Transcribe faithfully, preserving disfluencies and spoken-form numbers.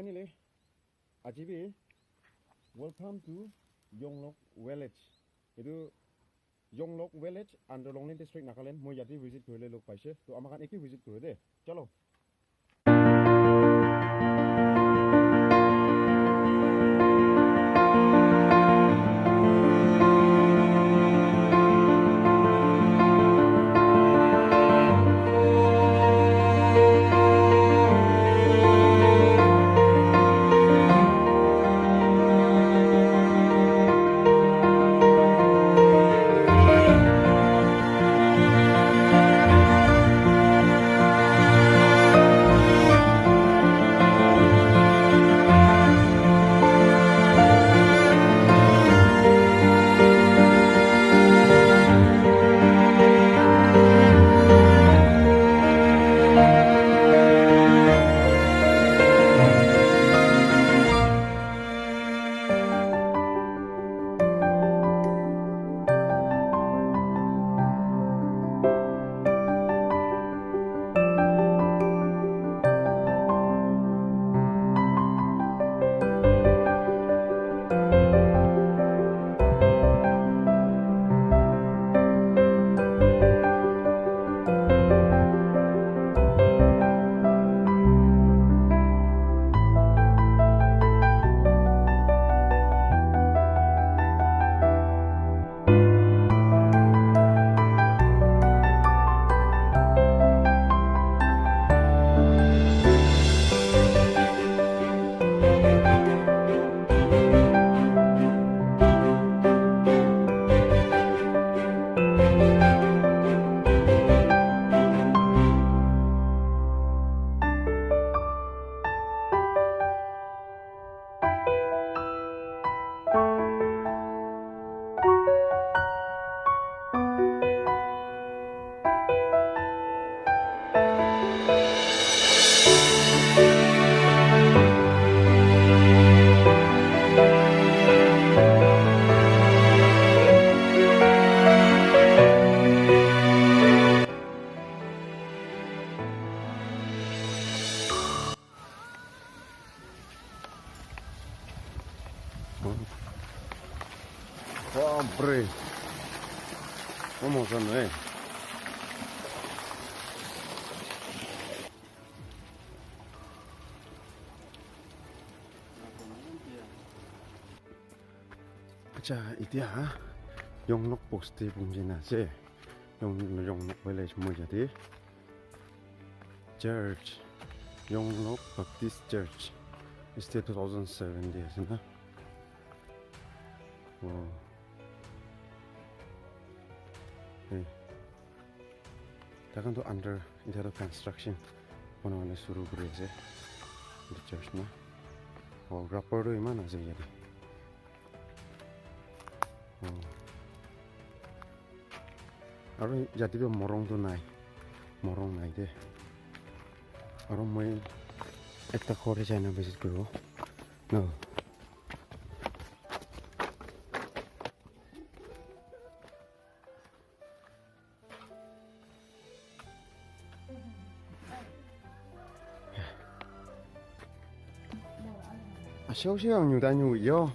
Nile, aji bi, welcome to Yonglok Village. Etu Yonglok Village, under Longleng District, Nagaland. Moi yate visit kurile log paise. To ama khan eke visit kuru de. Chalo. Baap re. Vamos a ver. Acha, etia Yonglok post te punji na ase. Yong-, Yonglok village moi yate. Church, Yonglok Baptist Church. Este two thousand seven te ase na. Oh. Hey. Takhan toh under, etia toh construction banabole shuru kuri ase. Etu church na. Oh, rubber toh eman ase yate. Oh. Aru yate toh morung toh nai. Morung nai de. Aru moi ekta ghor te jai na visit kuribo. No. Asio sio nyu da nyu yo.